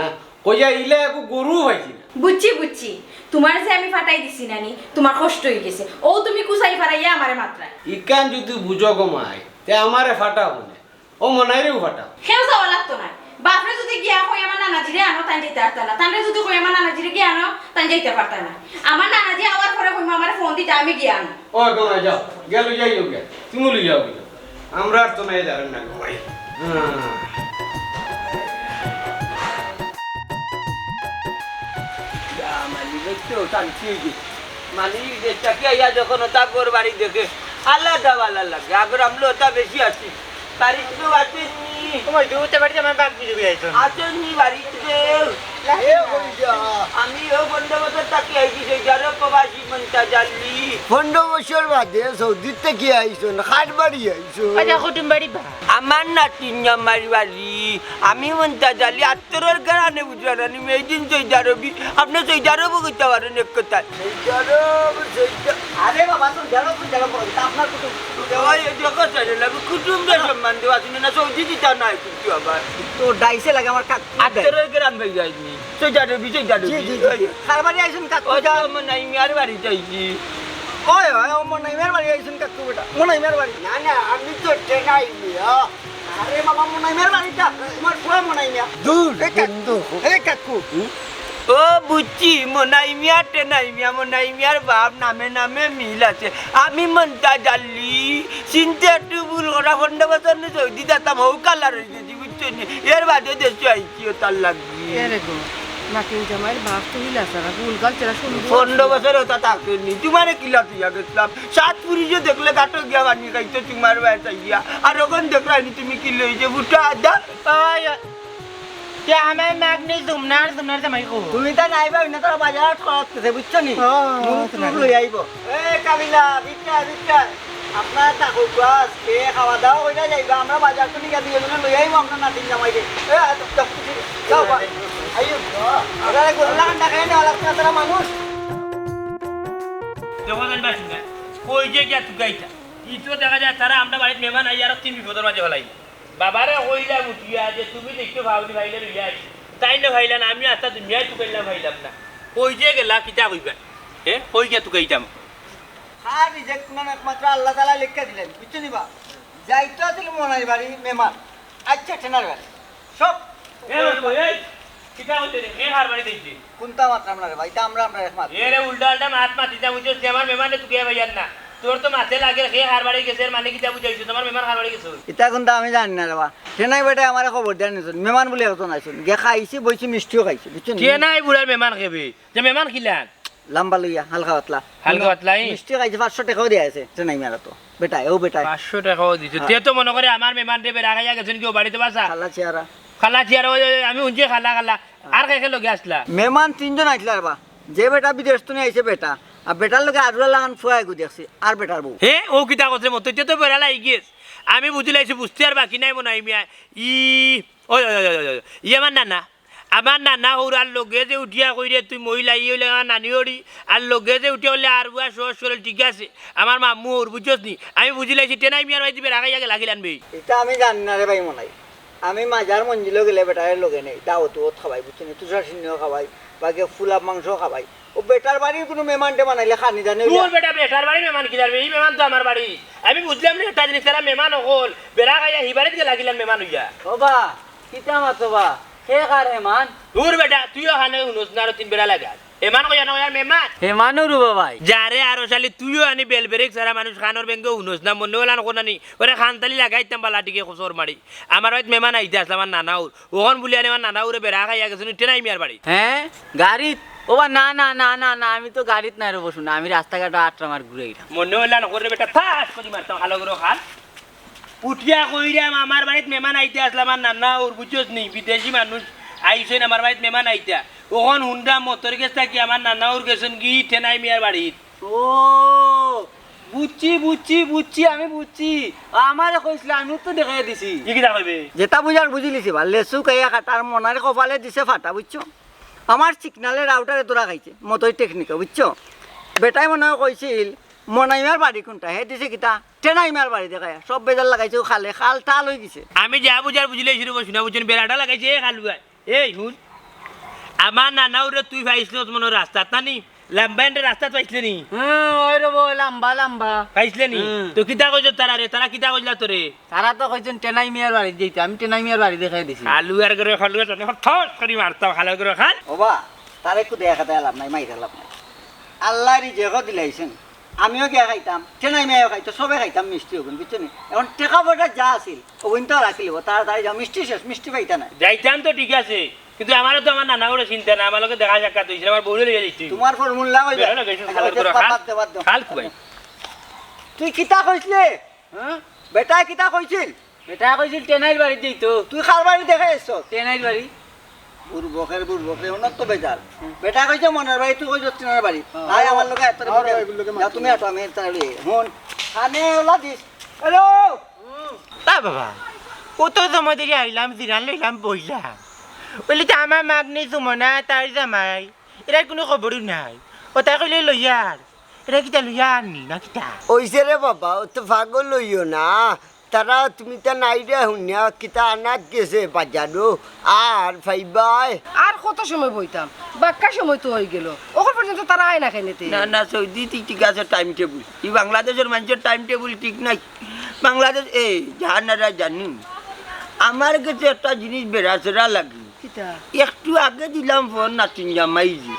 কইয়া ইলা একু গরু পাইছি না। বুঝছি, বুঝছি, তুমারে যে আমি ফাটাই দিছি না নি, তুমার কষ্ট অইগেছে। অউ তুমি কুচাই ফারাইয়া আমারে মাতরায়। ইখান যদি বুঝো গো মাই, তে আমারে ফাটাও না। ও মনাইরেও ফাটাও। কেউ যাওয়া লাগতো নায়। বাপরে যদি গিয়া কই আমার নানাজিরে আনো, তাইন যাইতা পারতা না। তানরে যদি কই আমার নানাজিরে গিয়া আনো, তাইন যাইতা পারতা না। আমার নানাজি আওয়ার পরে কইমু আমারে ফোন দিতা, আমি গিয়া আনো। ও, এখন যাও। গেল যাই হোক গিয়া। তুমি লই যাও গিয়া। আমরা আর তো নাই যাবেন না গো ভাই। হ্যাঁ। ইয়া, মালিক, এই তো শান্তি অইছে। মালিক, দেশটা কি আইয়া যখন ওটা ঘর বাড়ি দেখে, আলাদা ভালা লাগে। আগর আমলো ওটা বেশি আছিল। বাড়িত কেউ আছেননি? ওই তো, ওটা বাড়িত আমার বাপ বুঝে আইতো না। আছেননি বাড়িত কেউ? এ, কই যা? আমি ও বন্দোবস্ত থাকি আইছি, সেই যারো প্রবাসী মন্তাজ আলী। পনেরো বছর বাদে সৌদিত থাকি আইছো না, কার বাড়ি আইছো? আচ্ছা, কুটুম বাড়ি বা? আমার নাতিন জামাইর বাড়ি। আমি মন্তাজ আলী, আত্তরর ঘরানে বুঝরা নি, made in সৌদি আরবি। আপনে সৌদি আরবও কইতা পারইন এক কথায়। সৌদি আরব, সৌদি আরব। আরে বাবা, সৌদি আরব, সৌদি আরব, তা আপনার কুটুম। ওই, ওই, দেখো, ছেলে, আমি কুটুমরে সম্মান দেওয়া শুনে না, সৌদি দিতা নাই কিন্তু আবার। তো ডাইসে লাগে আমার কাক। আত্তরর ঘরান ভাই যায়নি। সৌদি আরবি, সৌদি আরবি। জি, জি, জি, জি। কার বাড়ি আইছইন কাকু ওই তো যান? মনাই মিয়ার বাড়িত আইছি। ওই, ওই, ও মনাই মিয়ার বাড়ি আইছইন কাকু বেটা। মনাই মিয়ার বাড়ি। না, না, আমি তো টেকাই মিয়া। আরে বাবা, মনাই মিয়ার বাড়িটা, তোমার ফুয়া মনাই মিয়া। দূর, এ কাকু, বন্ধু। এ কাকু। হুম? ও বুঝছি, মনাই মিয়া, টেনাই মিয়া, মনাই মিয়ার বাপ নামে নামে মিল আছে। আমি মন্তাজ আলী, চিনতে একটু ভুল করা, পনেরো বছর নু সৌদি যাতাম, হউ কালার অইগেছি, বুঝছো নি? এর বাদে দেশো আইছি, ও তার লাগি। এরে গো, নাতিন জামাইর বাপ তো হিলা ছাড়া, ভুল গাল ছেড়া শুরু করছে। পনেরো বছর ওটা থাকেনি, তোমারে কিলা দিয়া গেছিলাম। সাত পুরুষে দেখলে গাটো গিয়া পানি খাইতো তোমার বায় চাইয়া। আর অখন দেখরায়নি তুমি কিলা অইছে, ফুটা আদা। ওই, ওই। তে আমার মাগ নেই, জুমনার, জুমনার জামাই কো? তুমি তা নাই বা, অন্য তারা বাজার হাট করাতেছে, বুঝছো নি? ও, মুখ আচ্ছা, টুক আচ্ছা। লই আইবো। এ, কাবিলা, ভিক্ষা, ভিক্ষা। আপনারা থাকো, বাস, খেয়ে খাওয়া দাওয়া কইরা যাইবা। আমরা বাজার তো নিয়ে দিয়ে লই আইবো আপনার নাতিন জামাইরে। এ, আ, যাও, যাও, বা। আইও। আপনারা গোল্লা খান্ডা খাই না, আপনারা মানুষ। দেখো জানি বাসি না, কই যে গিয়া তুকাইতা। ই তো দেখা যায় তারা আমরা বাড়িত মেহমান আইয়া আরো তিন বিপদর মাঝে ফালাই। বাবারে কইলাম উঠিয়া যে তুমি দেখতে পাওনি, পাইলে লইয়া আইছি। তাই না পাইলাম, আমি আস্তা দুনিয়ায় তুকাইলাম, পাইলাম না। কই যে গেলা, কিতা কইবা? হে, কই গিয়া তুকাইতাম? আর রিজেক্ট মানে একমাত্র আল্লাহ তাআলা লেখা দিলেন, বুঝছো নি বা? যাইতো আছিল মনাই বাড়ি মেহমান, আচ্ছা টেনার বাড়ি, সব এ বাবা, এই, কিতা হইছে রে? কে কার বাড়ি দেখছি? কোনটা মাতলাম না রে ভাই, ইটা আমরা, আমরা এক মাত। এ রে, উল্টা আল্টা মাত মাতিস না, বুঝছস? তুই আমার মেহমানরে তুকাইয়া পাইয়ার না। তোর তো মাতে লাগে, কে কার বাড়ি গেছে, এর মানে কিতা বুঝাইছো? তোমার মেহমান কার বাড়ি গেছে? ইটা কোনটা আমি জানি না রে বা। টেনাই বেটায় আমারে খবর দিয়া নিছইন, মেহমান বলে একজন আইছইন। গিয়া খাইছি, বইছি, মিষ্টিও খাইছি, বুঝছো নি? টেনাই বুড়ার মেহমান খেবে, যে মেহমান খিলান? লাম্বা লইয়া, হালকা পাতলা। হালকা পাতলা, ই? মিষ্টি খাইছে, পাঁচশো টেকাও দিয়া আছে, টেনাই মেয়ারা তো। বেটায়, ও বেটায়। পাঁচশো টেকাও দিছে। হ্যাঁ। তে তো মনে করে আমার মেহমানরে বেড়া খাইয়া গেছইন কি ও বাড়িত বাসা? খালা চেহারা। খালা চেহারা, ওই, ওই, আমি হুনছি খালা, খালা। আর কে কে লগে আছলা? মেহমান তিনজন আইছলা রে বা। যে বেটা বিদেশ থনে আইছে বেটা। আর বেটার লগে আরুলা লাখান ফুয়া এগু দেখছি। আর বেটার বউ। হে, ও কিতা করছে মতো? তে তো বেড়া লাগি গেছে। আমি বুঝিলাইছি, বুঝতে আর বাকি নাই মনে হয় মিয়া। ই, ওই, ওই, ওই, ওই, ওই, ওই। ই আমার নানা। আমার নানা হউর আর লগে যে উঠিয়া কইরে তুই মহিলা ই অইলে আমার নানি হরি, আর লগে যে উঠিয়া অইলে আর বুয়া সহজ সরল ঠিক আছে। আমার মামু হউর বুঝছস নি? আমি বুঝিলাইছি টেনাই মিয়ার বাড়িত বেড়া খাইয়া গেলা খিলান বে। ইটা আমি জানি না রে ভাই মনাই। আমি মাজার মঞ্জিলো গেলে বেটারে লগে নেই, দাওয়াত উয়াত খাবাই, বুঝছো নি? তুষার সিন্নিও খাবাই, বাকি ফুলা মাংস খাবাই। ও বেটার বাড়ির কুনু মেহমান টেহমান আইলে খানি জানি তোর বেটা বেটার বাড়ির মেহমান কিলার বে? ই মেহমান তো আমার বাড়ি। আমি বুঝলাম না একটা জিনিস, তারা মেহমান অকল বেড়া খাইয়া হি বাড়িত গেলা খিলান মেহমান অইয়া। ও বা, কিতা মাতো বা? কে কার হেমান? দূর বেটা, তুইও খানে হুনস না, আরো তিন বেড়া লাগা। হেমান কইয়া না কইয়া মেহমান। হেমানও রুবা ভাই। যারে আরো শালি, তুইও আনি বেল ব্রেক সারা মানুষ খানোর বেঙ্গে হুনস না, মনে হলান কোনানি। ওরে খানতালি লাগাইতাম বালা টিকে খসর মারি। আমার বাড়িত মেহমান আইতে আসলে আমার নানা উর। ওখান বলি আনি আমার নানা উরে বেড়া খাইয়া গেছে, টেনাই মিয়ার বাড়ি। হ্যাঁ? গাড়িত? ও বা না, না, না, না, না, আমি তো গাড়িত নাই রে বসু না, আমি রাস্তাঘাট আটটা আমার ঘুরে গেলাম। মনে হলান করে বেটা, থাস করি মারতাম, ভালো করে খান। উঠিয়া কইরাম, আমার বাড়িত মেহমান আইতে আসলে আমার নানা উর, বুঝছস নি? বিদেশি মানুষ আইছইন, আমার বাড়িত মেহমান আইতা। ওখান হুনরাম মতর গেছ থাকি আমার নানা উর গেছইন গি টেনাই মিয়ার বাড়িত। ও, বুঝছি, বুঝছি, বুঝছি, আমি বুঝছি। আমারে কইছলা, আমি তো দেখাই দিছি। কি কিতা কইবে? যেটা বুঝার বুঝিলিছি বা, লেসু কাইয়া কাটার মনার কপালে দিছে ফাটা, বুঝছো? আমার সিগনালে রাউটারে তোরা খাইছে, মতই টেকনিকে, বুঝছো? বেটায় মনে হয় কইছিল, মনাইমার বাড়ি কোনটা? হে দিছে কিতা? টেনাইমার বাড়ি দেখায়। সব বেজার লাগাইছে, ও খালে, খাল টাল হয়ে গেছে। আমি যা বুঝার বুঝিলে শুরু করছি না, বুঝছেন? বেড়াটা লাগাইছে, এ খালু ভাই। এই হুন, আমার নানা উরে তুই পাইছলস মনে হয় রাস্তাত, না নি? লাম্বা এন্ডে রাস্তাত পাইছলে নি? হুম, ওই রে বউ, লাম্বা, লাম্বা। পাইছলে নি? হুম। তো কিতা কইছ তারা রে? তারা কিতা কইলা তোরে? তারা তো কইছেন টেনাই মিয়ার বাড়ি যাইতে, আমি টেনাই মিয়ার বাড়ি দেখাই দিছি। খালু আর করে খালু আর জানে, ঠস করি মারতাম খালু করে খাল। ওবা, তারে একটু দেখা দেয়া লাভ নাই, মাইরা লাভ নাই। আল্লাহ রিজেকও দিলাইছেন, আমিও গিয়া খাইতাম, টেনাই মিয়াও খাইতো, সবে খাইতাম মিষ্টি ওগুন, বুঝছো নি? এখন টেকা পয়সা যা আছিল, ওগুন তো রাখিলিব, তাড়াতাড়ি যাও, মিষ্টি শেষ, মিষ্টি পাইতা নাই। যাইতাম তো ঠিক আছে, কিন্তু আমারও তো আমার নানা করে চিন্তা না, আমার লগে দেখা সাক্ষাৎ হইছিল, আমার বউরে লইয়া যাইতে হইব। তোমার ফর্মুলা কইবে। বেরো না, বেশি আচ্ছা, খাল আচ্ছা, করে বাদ খাল। দে, বাদ দে। খাল কুবাই। তুই কিতা কইছলে? হ্যাঁ? বেটায় কিতা কইছিল? বেটায় কইছিল টেনাইর বাড়ি যাইতো। তুই কার বাড়ি দেখাই আইছস? টেনাইর বাড়ি। বুড়বকের বুড়বকে, ওনার তো বেজার। বেটায় কইছে মনার বাড়ি, তুই কইছস টেনাইর বাড়ি। হ্যাঁ। আয় আমার লগে এত আর লগে। ওগুলোকে যা মারতে তুমি না। আটো, আমি তাহলে হুন। কানে ওলা দিস। হ্যালো। তা বাবা, কত সময় ধরি আইলাম, জিরান লইলাম, বইলাম। বলি তো আমার মাগ নেই সুমনা, তার জামাই। এরার কোনো খবরও নাই। ও তাই কইলে লইয়ার। এরা কিতা লইয়া আননি না কিতা? ওইছে রে বাবা, ও তো পাগল হইও না। তারা তুমি তা নাই রে হুনিয়া কিতা আনাত গেছে বাজারো। আর পাইবায়। আর কত সময় বইতাম? বাক্কা সময় তো হয়ে গেল। ওখান পর্যন্ত তারা আয় না কেনেতে? না, না, সৌদি ঠিক, ঠিক আছে টাইম টেবুল। এই বাংলাদেশের মানুষের টাইম টেবুল ঠিক নাই। বাংলাদেশ, এই, জাহানারা জানি। আমার কাছে একটা জিনিস বেড়াচেরা লাগে। কিতা? একটু আগে দিলাম ফোন নাতিন জামাইজি।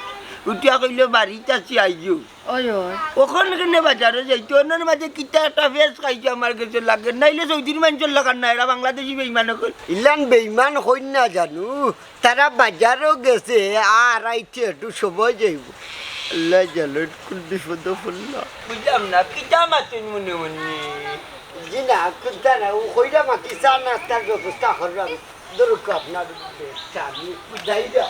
উঠিয়া কইলো, "বাড়িত আছি, আইও।" ওই, ওই। ওখান কেনে বাজারো যাইতো, ওনার মাঝে কিতা একটা ফেস খাইছে আমার কাছে লাগে। নাইলে সৌদির মানুষের লাগার না, এরা বাংলাদেশি বেইমান অকল। ইলান বেইমান হইন না জানু, তারা বাজারো গেছে, আর আইতে একটু সময় যাইব। আল্লাহ জানে কোন বিপদো পড়লাম। বুঝলাম না, কিতা মাতুন মনে মনে? জি না, কুন্তা না, ও কইরা মাতি চা নাস্তার ব্যবস্থা করলাম। দরুক আপনার আমি বুঝাই দেব।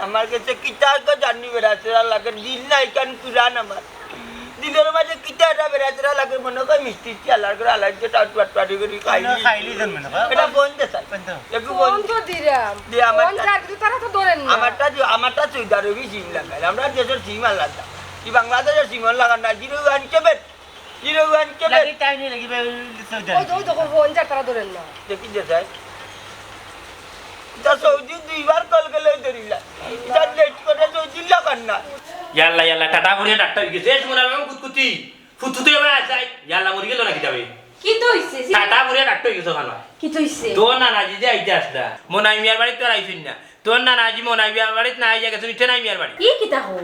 আমার কাছে কিতা একটা জানি বেড়াচেরা লাগে, দিল নাই কান কুরান আমার। দিলের মাঝে কিতা একটা বেড়াচেরা লাগে, মনে কয় মিষ্টি চিয়ালার করে আলাই দিয়ে টাট টাট টাট করে খাইলি। খাইলি দেন মনে কয়। এটা বন্ধ স্যার। বন্ধ। একটু ফোন বন্ধ। তো দিলাম। দে আমার ফোন টা-, যার কিন্তু তারা তো ধরেন না। আমারটা দি-, আমারটা চুইদার ওই সিম লাগাই। আমরা দেশের সিম আলাদা। বাংলাদেশর সিমর লাগান না, zero one seven, zero one seven. লাগি তাই নি লাগি বে, ওই তো, ওই তো, ফোন যার, তারা ধরেন না। দেখি যে যায়। তা সৌদি দুইবার কল গেলে ধরিলা। তার নেট করে সৌদি লাগান না। ইয়াল্লা, ইয়াল্লা, টাটা ভরিয়া ডাক্তার গেছে। এ, শুনো না, আমি কুতকুতি। ফুতুতে এবার আসাই। ইয়াল্লা, মরি গেল না কিতাবে? কিতা অইছে? টাটা ভরিয়া ডাক্তার গেছে ওখানে। কিতা অইছে? তোর নানাজি যে আইতে আসলা। মনাই মিয়ার বাড়িত তো আর আইছইন না। তোর নানাজি মনাই মিয়ার বাড়িত না আইয়া গেছইন, ইতে নাই মিয়ার বাড়ি। ই কিতা কও?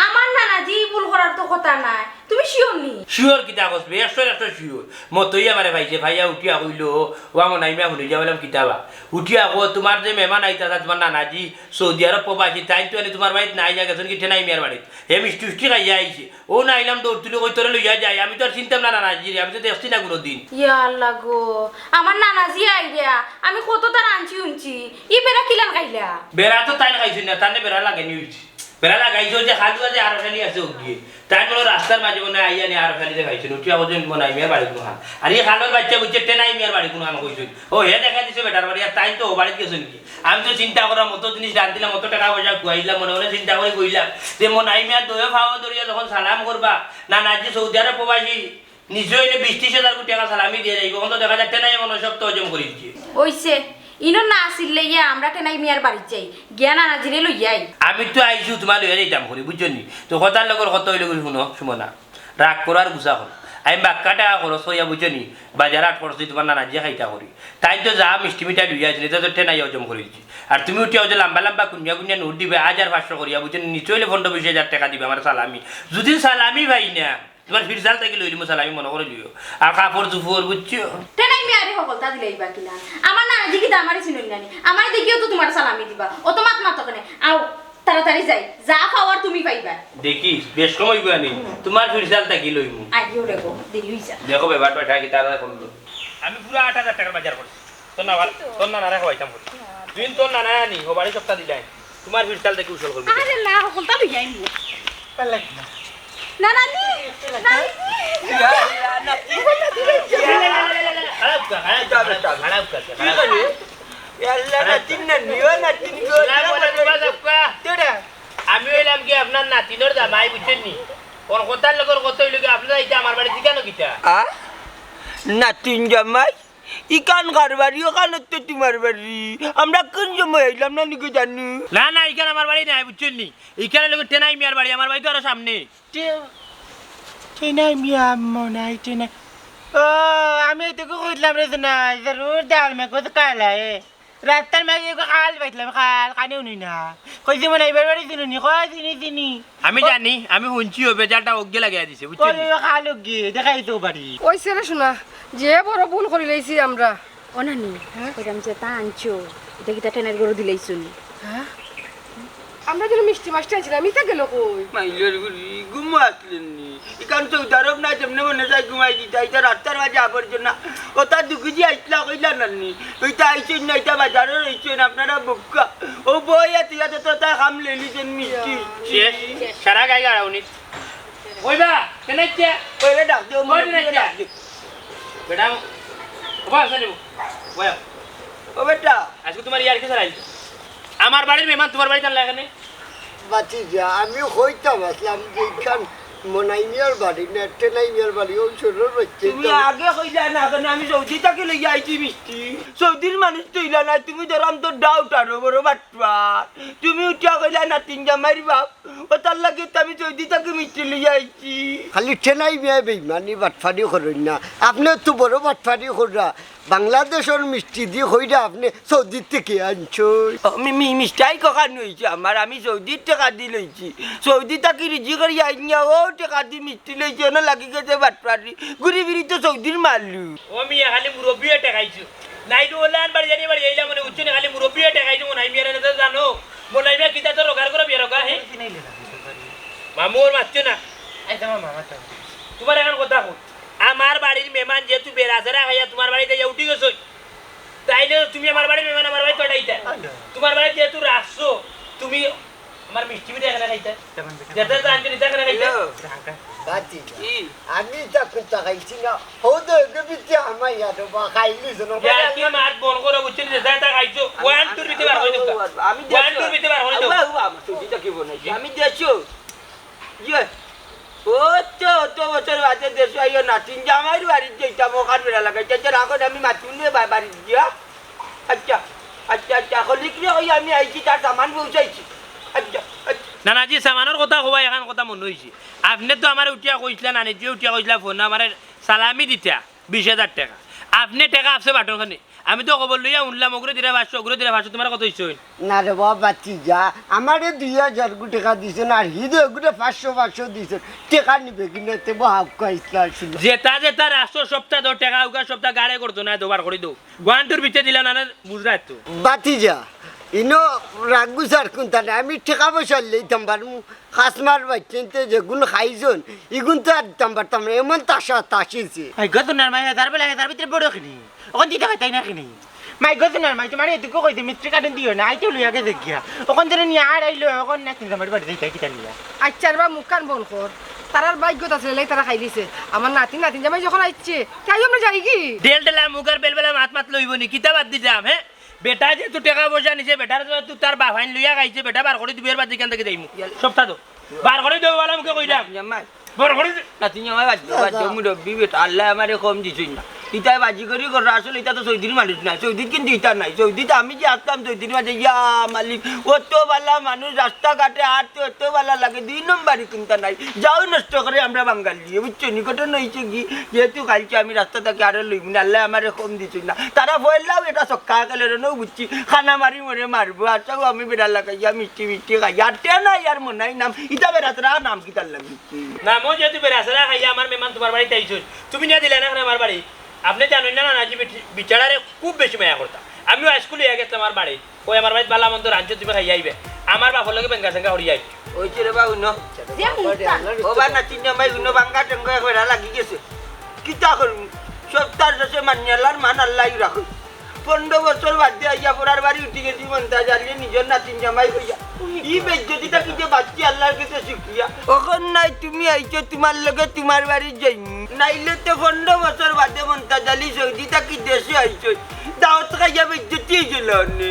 আমার নানাজি ই ভুল করার তো কথা নায়। তুমি শিওর নি? শিওর কিতা কস বে? একশো একশো শিওর। মতই আমারে পাইছে, পাইয়া উঠিয়া কইলো, "ওয়া মনাই মিয়া, হুনি যাওয়ালাম কিতা বা?" উঠিয়া কো, "তোমার যে মেহমান আইতা, তোমার নানাজি সৌদি আরব প্রবাসী, তাইন তো আনি তোমার বাড়িত না আইয়া গেছইন কি তে নাই মিয়ার বাড়িত। হে মিষ্টি উষ্টি খাইয়া আইছে।" ও না আইলাম দৌড় তুলি কই তোরে লইয়া যাই, আমি তো আর চিনতাম না নানাজিরে, আমি তো দেখছি না কোনোদিন। ইয়া আল্লাহ গো, আমার নানাজি আইরা, আমি কত তার আনছি উনছি, ই বেড়া কিলান খাইলা? বেড়া তো তাইন খাইছইন না, তানে বেড়া লাগানি অইছে। বেড়া লাগাইছে যে খালু আছে, আরো খালি আছে ওগিয়ে। তাইন মনে রাস্তার মাঝে মনে আইয়া নি আরো খালি দেখাইছইন, উঠিয়া কইছইন মনাই মিয়ার বাড়ি কোনখান। আর ই খালর বাচ্চা বুঝছে তে নাই মিয়ার বাড়ি কোনখান কইছইন। ও হে দেখা দিছে বেটার বাড়ি, আর তাইন তো ও বাড়িত গেছইন কি? আমি তো চিন্তা করার মতো জিনিস রান্ধিলাম, অত টাকা পয়সা খুয়াইলাম, মনে মনে চিন্তা করি কইলাম যে মনাই মিয়া দয়ে ফাওয়া ধরিয়া যখন সালাম করবা, নানাজি সৌদি আরব প্রবাসী, নিজে অইলে বিশ ত্রিশ হাজার কোটি টাকা সালামি দিয়া যাইবো, অখন তো দেখা যায় তে নাই মনে হয় সব তো হজম করি দিছে। অইছে, ইনো না আসিলে ইয়া আমরা তে নাই মিয়ার বাড়িত যাই, গিয়া নানাজিরে লইয়া আই। আমি তো আইছু তোমার লইয়া যাইতাম করি, বুঝছো নি? তো কথার লগর কথা অইলে করি, হুনো, সুমনা, রাগ করো আর গুসা করো। আমি বাক্কা টাকা খরচ করিয়া, বুঝছো নি, বাজার হাট খরচ করি তোমার নানাজিয়ে খাইতা করি। তাইন তো যা মিষ্টি মিঠাই লইয়া আইছইন, ইতা তো তে নাই হজম করি দিছে। আর তুমি উঠিয়া অউ যে লাম্বা লাম্বা কুনিয়া কুনিয়া নোট দিবায়, হাজার পাঁচশো করিয়া, বুঝছো নি, নিচে অইলে পনেরো বিশ হাজার টাকা দিবায় আমার সালামি। যদি সালামি পাই না, তোমার ফিরসাল থাকি লইলিমু সালামি, মনে করি লিও। আর কাপড় চুপড়, বুঝছো? তে নাই মিয়ারে হকলতা দিলাইবা কিলান? আমার নানাজি কিতা আমারে চিনইন না নি? আমারে দেখিও তো তোমার সালামি দিবা। অত মাত মাতো কেনে? আও, তাড়াতাড়ি যাই। যা পাওয়ার তুমি পাইবা। দেখিস, বেশ কম অইবো আনি। তোমার ফিরসাল থাকি লইমু। আইও রে গো, দেরি অইছে। দেখো বে, বাটুয়া কিতা করলো। আমি পুরা আট হাজার টাকার বাজার করছি। তোর না, তোর নানারে খাওয়াইতাম করি। তুই তোর নানা আনি, ও বাড়ি সপ্তাহ দিলাই। তোমার ফিরসাল থাকি উসল করবো। আরে না, হকলতা লইয়া আইমু। পারলে কি না? নানাজি, নানাজি। ইয়া, ইয়া, নাতি। খারাপ কা, খারাপ কা, খারাপ কা, খারাপ কা। কি করে? ইয়া আল্লাহ, নাতিন না, নিও নাতিন গো। সালাম আলাইকুম, বাবা, সাবকা। তোরা। আমি অইলাম কি আপনার নাতিনর জামাই, বুঝছইন নি? অর কথার লগর কথা অইলো কি, আপনারা ইতা আমার বাড়ি জিগানো কিতা? আ? নাতিন জামাই? ইখান কার বাড়ি, ওখান তো তোমার বাড়ি। আমরা কোন সময় আইলাম না নি গো জানু? না, না, ইখান আমার বাড়ি নায়, বুঝছইন নি? ইখান অইলো গি তে নাই মিয়ার বাড়ি, আমার বাড়ি তো আরো সামনে। তে-, তে নাই মিয়া, মনাই তে নাই। ও, আমি তো কইলাম রে, তে নাই, জরুর ডাল মে কুছ কালা হে। রাস্তার মাঝে এগো খাল পাইছিলাম, খাল, কানে হুনি না। কইছি মনাই মিয়ার বাড়ি চিনো নি, কয় চিনি, চিনি। আমি জানি, আমি হুনছি, ও বেজালটা ওগিয়ে লাগাই দিছে, বুঝছো নি? ওরে, ও খাল ওগিয়ে, দেখাই তো বাড়ি। অইছে রে সোনা, যে বড় ভুল করিলাইছি আমরা। ও নানি, হ্যাঁ? কইরাম যে তা আনছো, ইটা কিতা তে নাইর ঘরো দিলাইছো নি? হ্যাঁ? আমরা যেন মিষ্টি মাছটা আনছিলাম, ইটা গেল কই? মাইলর গুড়ি, ঘুমো আসলেন নি? ইখান তো উদারক না, যেমনে মনে চায় ঘুমাই দিতা, ইটা রাস্তার মাঝে আবর্জনা। ও তা দুগুজি আইসলা কইলা না নি? ওইটা আইসেন না, ইটা বাজারো রইসেন, আপনারা বুক্কা। ও বই এত ইয়াতে তো তা খাম লেলিছেন মিষ্টি। শেষ, সারা গায়ে গাড়াউনি। ওই বা, কেন ইচ্ছে? ওই রে ডাক দিও, ওই মনে রে ডাক দিও। বেটা, ও বা, আসলে, ওই। ও বেটা। আজকে তোমার ইয়ার কি সারাই? আমার বাড়ির মেহমান তোমার বাড়িত আনলা এখানে? ভাতিজা, আমি কইতাম আসলাম যে ইখান মনাই মিয়ার বাড়ি না, তে নাই মিয়ার বাড়ি, ওই ছোটর বাচ্চা তুমি তো। আগে কইলা না কেনে? আমি সৌদি থাকি লইয়া আইছি মিষ্টি। সৌদির মানুষ তো ইলা না, তুমি ধরাম তো ডাউট আরো বড় বাটপার। তুমি উঠিয়া কইলা নাতিন জামাইর বাপ, ও তার লাগি তো আমি সৌদি থাকি মিষ্টি লইয়া আইছি। খালি তে নাই মিয়া বেইমানি বাটপারি করইন না, আপনে তো বড় বাটপারি কররা। বাংলাদেশর মিষ্টি দি কইরা আপনে সৌদি থাকি আনছইন। ও, মি-, মি-, মিষ্টাই কখান অইছে আমার, আমি সৌদির টেকা দি লইছি। সৌদি থাকি রুজি করি আইনিয়া ও টেকা দি মিষ্টি লইছি, অনো লাগি গেছে বাটপারি। ঘুরি ফিরি তো সৌদির মালু। ও মিয়া, খালি মুরব্বিয়ে টেকাইছো। নাইলে ওলান বাড়ি জানি বাড়ি আইলা মনে বুঝছো না, খালি মুরব্বিয়ে টেকাইছো মনাই মিয়ারে না জানো। মনাই মিয়া কিতা তো রোগার করে বিয়ে রোগা, হে? মামু ওর মারছো না। আইতা মামা, মারতাম। তোমার এখন কথা কই? আমার বাড়ির মেহমান যেহেতু বেড়া ছেড়া খাইয়া তোমার বাড়িত আইয়া উঠি গেছইন, তাইলে তুমি আমার বাড়ির মেহমান আমার বাড়িত পাঠাইতা। আইলো। তোমার বাড়িত যেহেতু রাখছো, তুমি আমার মিষ্টি মিঠাই এখানে খাইতা। তেমন বেটা যেটা জানতে নিতে এখানে খাইতা। হ্যালো। রাখা। বাতি। কি? আমি তা কুত্তা খাইছি না। হো দে, দে বিতে আমার ইয়ার বা খাইলি যেন। ইয়ার কি মাত বন্ধ করো, বুঝছো নি? যেটা খাইছো, আমি, ওয়ান আমি, টুর ভিতরে বার করে দেবো। আমি ওয়ান টুর ভিতরে বার করে দেবো। আল্লাহু আকবার, তুই যেটা কি বলে? আমি দেশো। ইয়ে। ও তো, অত বছর বাদে দেশো আইয়া নাতিন জামাইর বাড়িত যাইতাম, অখান বেড়া লাগাইছে। আচ্ছা, রাখো না, আমি মাতুন রে বা-, বাড়িত গিয়া। আচ্ছা, আচ্ছা, আচ্ছা, হলিক রে, ওই আমি আইছি, তার সামান পৌঁছাইছি। আচ্ছা, আচ্ছা। নানাজি, সামানর কথা কওয়ায় অখান কথা মনো অইছে। আপনে তো আমারে উঠিয়া কইছলা, নানিজিয়ে উঠিয়া কইছলা, ফোন আমারে সালামি দিতা বিশ হাজার টেকা। আপনে টেকা আপসে বাটন খানি। আমি তো খবর লইয়া উঠলাম, অগুরে দিরা পাঁচশো, অগুরে দিরা পাঁচশো, তুমার কত অইছে? না রে বাবা, বাতিজা, আমারে দুই হাজার গু টেকা দিছইন, আর হিদে অগুরে পাঁচশো, পাঁচশো দিছইন। টেকা নিবে কিনা তে বহাউক্কা ইসলা ছিল। যেটা যেটা রাখছো সবটা দেও, টেকা উকা সবটা গাড়ে করতো না, দেও, বার করি দেও। গুয়ান্টুর ভিতরে দিলা না, না, বুঝরায় তো। বাতিজা, ইনো রাগ গুছার কুন্তা নাই, আমি টেকা পয়সা লইতাম পারমু। খাসমার বাইচ্চাইন্তে যেগুন খাইছইন, ইগুন তো আর দিতাম পারতাম না, এমন তাসা তাসিছে। আই গো দুনার মাই, হাজার বেলা হাজার ভিতরে বড় কিনি? অখন দিতে পারতাই না কিনি? মাই গো দুনার মাই, তুমারে এটুকু কইছি, মিষ্টি কার্টুন দিও না, আইতে লইয়া গেছে গিয়া। অখন ধরে নিয়া আর আইলো, অখন না কিন্তু আমার বাড়ি যাইতাই কিতা নিয়া। আচ্ছা রে বা, মুখখান বন্ধ কর। তারার ভাগ্যত আছিল, এলাই তারা খাইলিছে। আমার নাতিন, নাতিন জামাই যখন আইছে, তাই আমরা যাইগি। ডেল ডেলা মুখ আর বেলবেলা মাত মাত লইব নি, কিতা বাদ দিতাম, হে? বেটা যেহেতু টেকা পয়সা নিছে, বেটার তো তার বাফাইন লইয়া খাইছে, বেটা বার করি দিবি, এর বাদ ইখান থাকি যাইমু। সবটা তো। বার করি দেও, বালা মুখে কইলাম। জামাই। বার করি দে। নাতিন জামাই বাদ দেও, বাদ দেও, মুরব্বি বেটা, আল্লায় আমারে কম দিছইন না। ইতায় বাজি করি কররা, আসলে ইতা তো সৌদির মানুষ না, সৌদিত কিন্তু ইতা নাই। সৌদিত আমি যে আসতাম সৌদির মাঝে, ইয়া মালিক, অত বালা মানুষ রাস্তাঘাটে আটতে অত বালা লাগে, দুই নম্বরি কুন্তা নাই। যাও নষ্ট করে আমরা বাঙালি, বুঝছো নি? ঘটনা অইছে কি, যেহেতু খাইছে আমি রাস্তা থাকি আরো লইমু না, আল্লায় আমারে কম দিছইন না। তারা পয়লাউ এটা ছক্কা খেলে রে, নৌ বুঝছি, খানা মারি মরে মারবো, আচ্ছাও আমি বেড়া লাগাইয়া মিষ্টি মিষ্টি খাই, আর টেনা ইয়ার মনাই নাম, ইতা বেড়াতরা নাম কিতার লাগি? নামও যেহেতু বেড়াছাড়া খাইয়া আমার মেহমান তুমার বাড়িত আইছইন, তুমি নিয়া দিলায় না কেনে আমার বাড়ি? আপনে জানইন না, না, না, যে বিচ-, বিচারারে খুব বেশি মায়া করতা। আমিও হাইস্কুল অইয়া গেছলাম আমার বাড়ি। ওই আমার বাড়িত বালা মন্দ রানছো, তুমি খাইয়া আইবে। আমার বাফর লগে বেঙ্গা সেঙ্গা করিয়া আইবে। অইছে রে বা, হুনো। যে মুখটা। ও বা নাতিন জামাই, হুনো, বাঙ্গা টেঙ্গা এক বেড়া লাগি গেছে। কিতা করমু? সবতার শেষে মানিয়ালার মান আল্লায় রাখো। পনরো বছর বাদে আইয়া পরার বাড়ি উঠি গেছি মন্তাজ আলী, নিজর নাতিন জামাই অইয়া। ই বেইজ্জতি থাকি যে বাঁচছি আল্লার গেছে শুকরিয়া। অখন নায় তুমি আইছো, তুমার লগে তুমার বাড়ি যাইমু। নাইলে তো পনরো বছর বাদে মন্তাজ আলী সৌদি থাকি দেশো আইছো। দাওত খাইয়া বেইজ্জতি অইগেলো অনে।